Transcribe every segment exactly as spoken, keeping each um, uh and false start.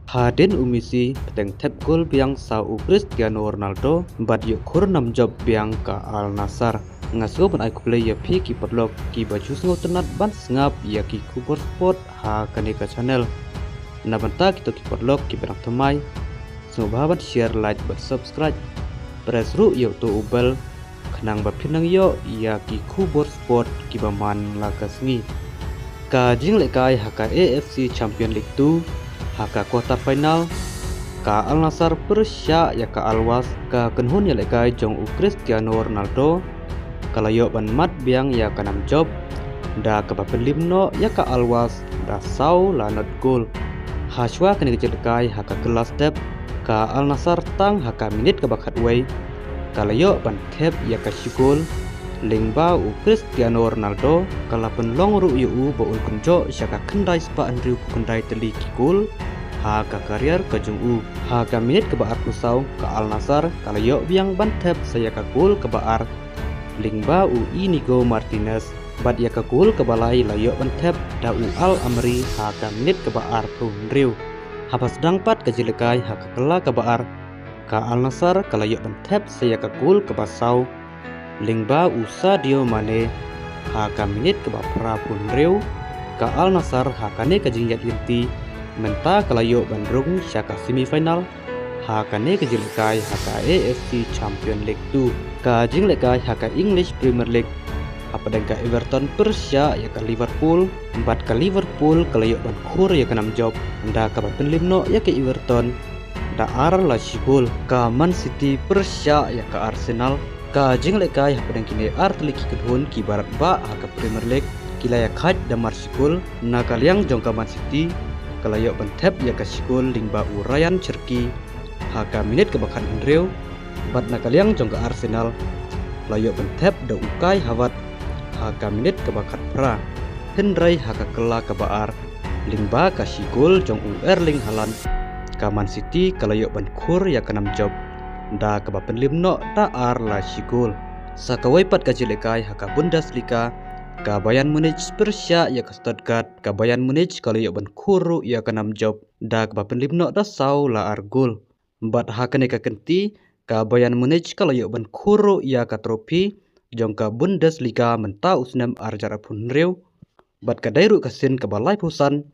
Hadien u Messi pteng thep gol biang sa u Cristiano Ronaldo bad ïoh khur nam jop biang ka Al Nassr. Nga sngew ban ai khublei ïa phi ki paralok kiba ju sngewtynnat ban sngap ïa ki khubor sport ha kane ka channel. Na bynta kito ki paralok kiba dang thymmai, sngewbha ban share, like bad subscribe. Press ruh ïa uto u bell khnang ba phin nang ïoh ïa ki khubor sport kiba man la ka sngi. Ka jinglehkai ha ka A F C Champion League two ha ka quarter final, ka Al Nassr pyrshah ïa ka Al Wahs. Ka kynhun ïalehkai jong u Cristiano Ronaldo ka la ïoh ban mad biang ïa ka nam jop da kaba pynlip noh ïa ka Al Wahs da saw la nod gol. Hashwa kane ka jinglehkai ha ka kylla step, ka Al Nassr tang ha ka minit kaba khatwei ka la ïoh ban thep ïa ka shi gol, lyngba u Cristiano Ronaldo ka la pynlong ruh ïa u ba un kynjoh sha ka khyndai spah hynriewphew khyndai tylli ki gol ha ka career ka jong u. Ha ka minit kaba arphew saw, ka Al Nassr ka la ïoh biang ban thep sa ïa ka gol kaba ar, lyngba u Inigo Martinez, bad ïa ka gol kaba lai la ïoh ban thep da u Al Amri ha ka minit kaba arphew hynriew. Haba sdang pat ka jinglehkai ha ka kylla kaba ar, ka Al Nassr ka la ïoh ban thep sa ïa ka gol kaba saw, lyngba u Sadio Mane ha ka minit kaba phraphew hynriew. Ka Al Nassr ha kane ka jingïaid lynti mynta ka la ïoh ban rung sha ka semi final ha kane ka jinglehkai ha ka A F C Champion League two. Ka jinglehkai ha ka English Premier League, hapdeng ka Everton pyrshah ïa ka Liverpool, bad ka Liverpool ka la ïoh ban khur ïa ka nam jop da kaba pynlip noh ïa ka Everton da ar la shi gol. Ka Man City pyrshah ïa ka Arsenal. Ka jinglehkai hapdeng kine ar tylli ki kynhun kiba radbah ha ka Premier League ki la ïakhaid da mar shi gol. Na ka liang jong ka Man City ka la ïoh ban thep ïa ka shi gol lyngba u Rayan Cherki ha ka minit kaba khathynriew, bad na ka liang jong ka Arsenal la ïoh ban thep da u Kai Havertz ha ka minit kaba khatphra. Hynrei ha ka kylla kaba ar, lyngba ka shi gol jong u Erling Haaland, ka Man City ka la ïoh ban khur ïa ka nam jop da kaba pynlip noh da ar la shi gol. Sa kawei pat ka jinglehkai ha ka Bundesliga, ka Bayern Munich pyrshah ïa ka Stuttgart, ka Bayern Munich ka la ïoh ban khur ruh ïa ka nam jop da kaba pynlip noh da saw la ar gol. Bad ha kane ka kynti, ka Bayern Munich ka la ïoh ban khur ruh ïa ka trophy jong ka Bundesliga mynta u snem ar hajar arphew hynriew, bad ka dei ruh ka sien kaba laiphew san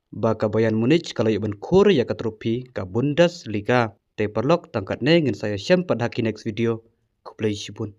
ba ka Bayern Munich ka la ïoh ban khur ïa ka trophy ka Bundesliga. Te paralok, tang katne, ngin sa ïashem pat ha ki next video. Khublei shibun.